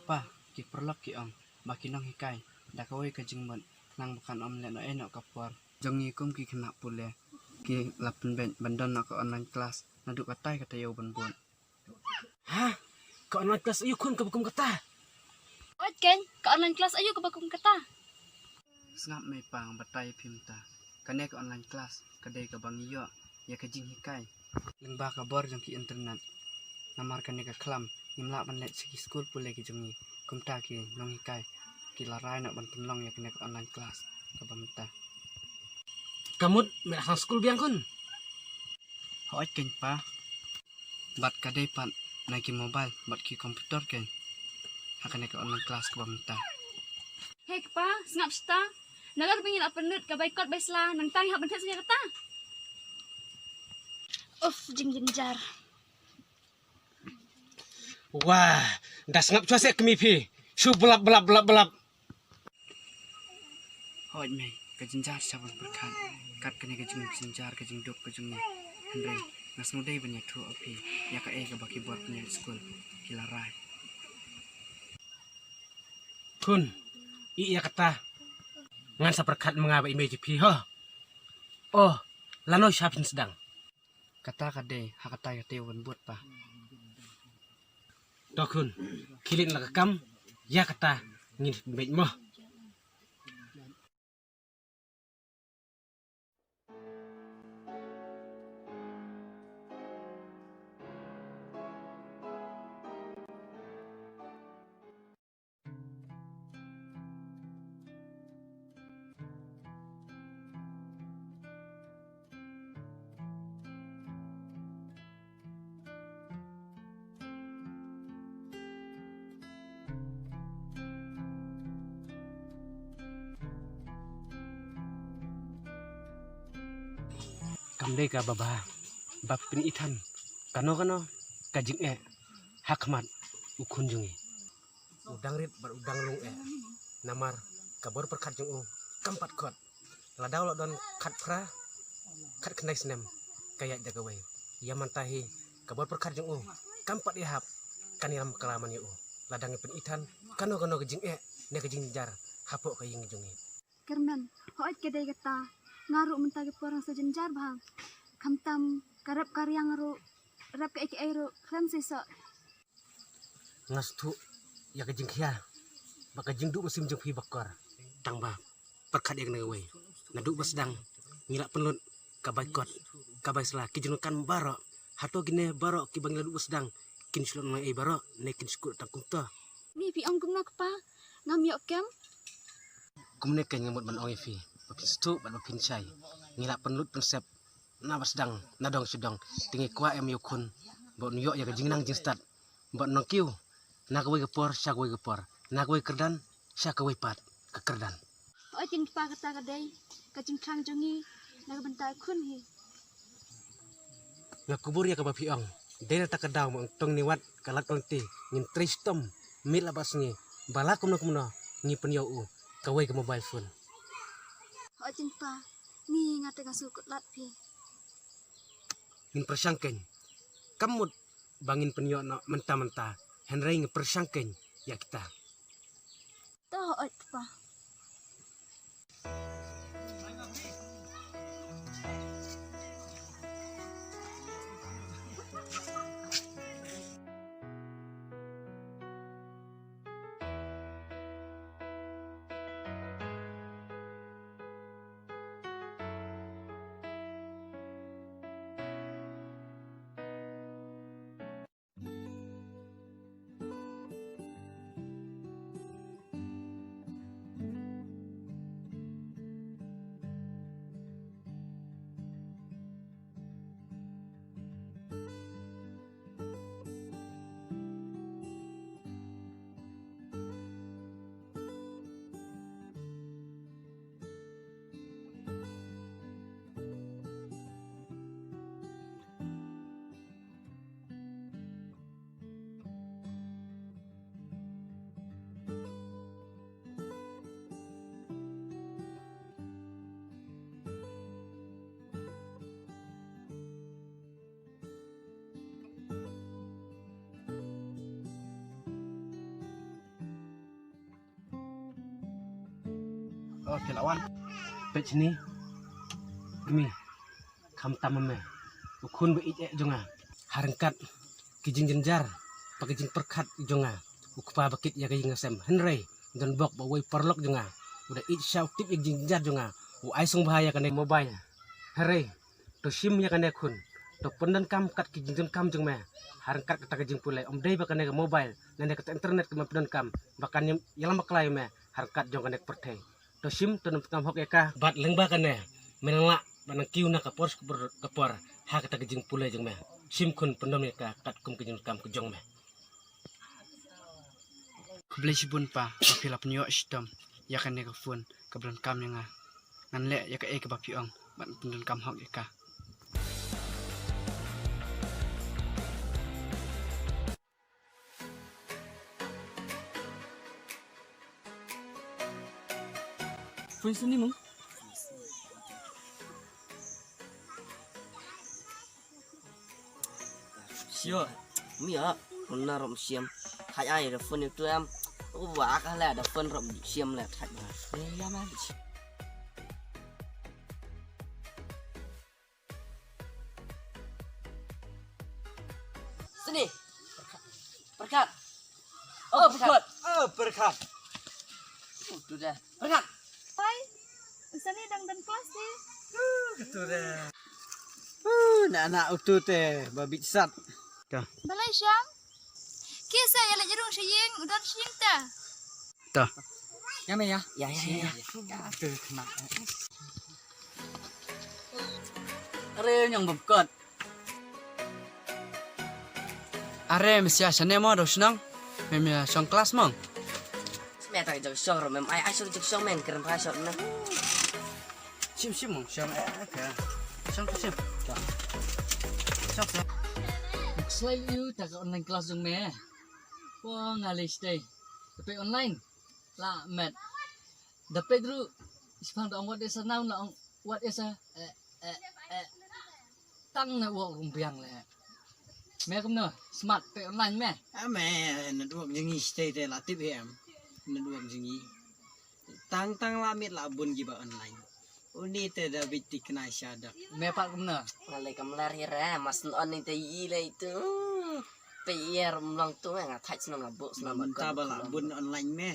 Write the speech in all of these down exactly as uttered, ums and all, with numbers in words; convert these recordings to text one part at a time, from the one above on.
Pa, ki paralok ki ong ba ki nonghikai da kawei ka jingmut, nang ba kan ym leh noh ei noh ka por jong ngi kum ki khynnah pule, ki la pynbeit ban don noh ka online class naduh katai ka taïew ban bud. Ha? Ka online class aïu khun kaba kum kata? Oi keiñ, ka online class aïu kaba kum kata? Sngap mei pa, nga batai ïa phi mynta. Kane ka online class ka dei kaba ngi ïoh ïa ka jinghikai lyngba ka bor jong ki internet. Namar kane ka khlam ngim lah ban leit sha ki skul pule ki jong ngi. Kumta ki nonghikai ki la rai noh ban pynlong ïa kane ka online class kaba mynta. Ka mut me la khang skul biang khun? Hooid keiñ pa. Bad ka dei pat na ki mobile bad ki computer keiñ ha kane ka online class kaba mynta. Hei kpa, sngap shata. Nalor ba ngi la pynlut ka bai kot bai sla, nangta ngi hap ban thied sha kata. Uff, jingjynjar. Wah, da sngap shuwa seh kmie phi. Shu blap blap blap blap. Hooid mei, ka jynjar sha ban pyrkhat. Kat kane ka jingjynjar ka jingduk ka jong ngi. Hynrei nga sngewdei ban ïathuh ïa phi ïa kaei kaba ki bor pynïaid skul ki la rai. Khun, ïa kata ngan sa pyrkhat ma nga bad i mei jong phi ho. Oh, lano sha phin sdang? Kata ka dei ha katai ka taïew ban bud pa. To khun, khie leit la ka kam, ïa kata ngin beit mo. Kam dei kaba bha ba phin ithuh kano kano ka jingeh ha khmat u khun jong ngi. U dang rit bad u dang lung eh. Namar ka bor pyrkhat jong u kam pat khot. Lada u la don khatphra, khatkhyndai snem, ka ïaid da kawei. Ïa mynta hi ka bor pyrkhat jong u kam pat ïahap, kan ïalam kylla man ïa u. Lada ngi pynithuh kano kano ka jingeh ne ka jingjynjar hapoh ka ïing jong ngi. Kyrmen, hooid ka dei kata. Nga ruh mynta ka por nga sngewjynjar bha. Khamtam ka rep ka riang ruh, rep kaei kaei ruh khlem seisoh. Nga sngewthuh ïa ka jingkhia bad ka jingduh mynsiem jong phi ba kor. Tang ba pyrkhat ïa kane kawei. Naduh ba sdang ngi la pynlut ka bai kot, ka bai sla, ki jingdonkam baroh. Hato kine baroh kiba ngi la duh ba sdang kin shu long ei baroh ne kin shu kut tang kumta? Ni phi ong kumno kpa? Ngam ïoh kem. Kumne keiñ nga mut ban ong ïa phi ba phin sngewthuh bad ba phin shai. Ngi la pynlut pynsep na ba sdang, na dong sha dong. Te ngi kwah em ïa u khun ba un ïoh ïa ka jingnang jingstad, ba un nang kiew na kawei ka por sha kawei ka por, na kawei ka kyrdan sha kawei pat ka kyrdan. Hooid keiñ pa, kata ka dei ka jingthrang jong ngi na ka bynta u khun hi. Nga kubur ïa kaba phi ong. Dei na kata ka daw ma ong tong ne wat ka lad ka lynti, ngin trei shitom miet la bad sngi ba la kumno kumno ngi pynïoh u kawei ka mobile phone. Hooid keiñ pa, ni nga te nga sngewkhuslai phi. Ngin pyrshang keiñ. Kam mut ba ngin pynïoh noh mynta mynta, hynrei ngi pyrshang keiñ ïa kita. To hooid kpa. Phi la wan. Peit shini. Kmie. Khamtam ma me. U khun ba ïeit eh jong nga. Ha ryngkat ki jingjynjar bad ki jingpyrkhat jong nga. U kpa ba kit ïa ka ïing ka sem. Hynrei don bok ba uwei paralok jong nga. U da ïeit sha u tip ïa ki jingjynjar jong nga. U ai sngewbha ïa kane mobile. Hynrei to shim ïa kane khun. To pyndonkam kat ki jingdonkam jong me. Ha ryngkat kata ka jingpule. Ym dei ba kane ka mobile lane kata internet ka me pyndonkam ba kan ïalam bakla ïa me ha ryngkat jong kane ka pyrthei. To shim to nang pyndonkam hok ïa ka. Bad lyngba kane me nang lah bad nang kiew na ka por sha ka por ka por ha kata ka jingpule jong me. Shim khun, pyndonkam ïa ka katkum ka jingdonkam ka jong me. Khublei shibun pa, ba phi la pynïoh shitom ïa kane ka phone kaba donkam ïa nga. Ngan leh ïa kaei kaba phi ong bad pyndonkam hok ïa ka. Phone sini mung. Sio, mia, runa rom siam. Hai ai da phone itu em. Wa ka le da phone rom siam le thai. Ya ma. Sini. Perkat. Oh, perkat. Oh, perkat. Oh, tu dah. Perkat. Oi. Sini dang dan kelas ni. Uh, tu dah. Uh, nak anak utu te babit sat. Ka. Balai siang. Kisa ya la jerung siang, udah siang ta. To. Ya me ya. Ya ya ya. Tuh kena. Are nyong bebkot. Are mesia shane mo do shnong. Mem ya shong kelas mong. Smet ai jong shong ro mem ai ai shong jong shong men keren pa shong na. Shim shim mong shong eh ka. Shong shim. Shong shong. Slai yu ta ka online class jong me. Wa ngalei stay. Tapi online. La met. Da peit ruh, sipang da ong wat esa naun la ong wat esa, eh, eh, eh. Tang na wok rumbiang le. Me kumno, smart peit online me. A me, network jong ngi stay te la tip hi em. Network jong ngi. Tang tang la mit la bun kiba online. Uni te da bit ti kna sha dak. Me pat kumno. Ngalei kam lar hi re, mas on ni te i le itu. Pe i er mlong tu nga thach snam nga buk snam. Mynta ba la bun online me.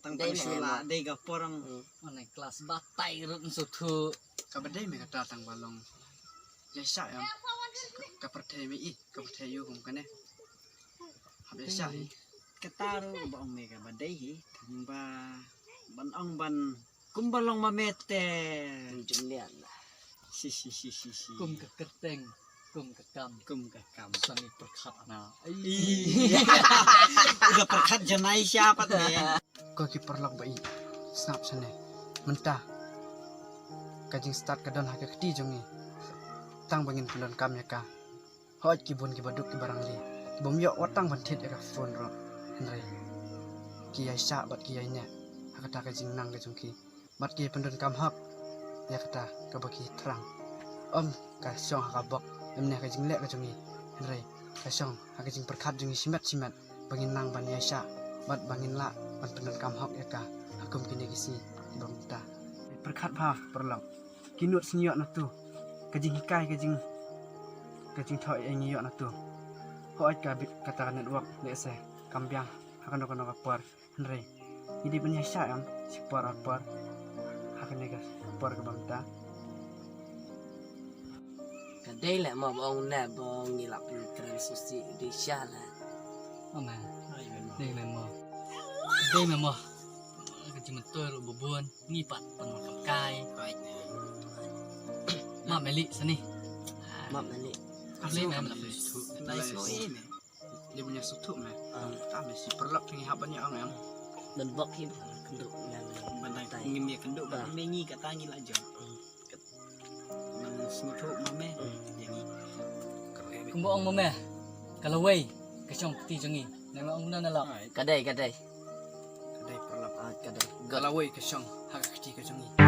Tang tang shu la dei ka por ang. Online class ba tai rut nsu thu. Kaba dei me kata tang ba long. Ya sha em. Ka pyrthei me i, ka pyrthei yu kum kane. Hap ya sha hi. Kata ru ba ong me kaba dei hi. Tang ba ban ong ban Kumba long ma mete. Jumlian. Si si si si si. Kum ka kerteng, kum ka kam. Kum ka kam. Sani perkhat na. Ih. Udah perkhat janai siapa tuh ya? Ko ki paralok ba i. Snap sane. Mynta ka jingstad ka don ha ka kti jong ngi. Tang ba ngin pyndonkam ïa ka. Hooid ki bun kiba duk kiba rangli, kibym ïoh wat tang ban thied ïa ka phone ruh. Hynrei ki ïai shah bad ki ïai neh ha kata ka jingnang ka jong ki. Bad ki pyndonkam hok ïa kata kaba ki thrang. Ym ka shong ha ka bok, ym ne ha ka jingleh ka jong ngi. Hynrei ka shong ha ka jingpyrkhat jong ngi shimet shimet ba ngin nang ban ïai shah bad ba ngin lah ban pyndonkam hok ïa ka ha kum kine ki sngi kiba mynta. Pyrkhat bha paralok. Ki nud sngi ïoh na tu. Ka jinghikai ka jing, ka jingthoh ïa ngi ïoh na tu. Hooid ka bit kata ka network lehse kam biang ha kano kano ka por. Hynrei ngi dei ban ïa shah em shi por ar por ha kane ka por kaba mynta. Ka dei leh mo ba ong ne ba ong ngi lap ngi kren susi dei shah leh. Ome. Dei me mo. Dei me mo. Ka jingmyntoi ruh ba bun. Ngi pat pynmah kam kai. Map meli sani. Map meli. Ka lei me mela. Nice mo ini. Dia punya sutuk me. Ah. Ta me shi paralok ngi hap ban ïa ong em. Dan bok hi kynduh me. Ban dang ngi me kynduh ban me ngi kata ngi la jong. Nang sngewthuh ma me. Ïa ngi. Kumba ong ma me. Ka lawei ka shong kti jong ngi. Nang ong na na lap. Ka dei ka dei. Ka dei paralok. Ah, ka dei. Ka lawei ka shong ha ka kti ka jong ngi.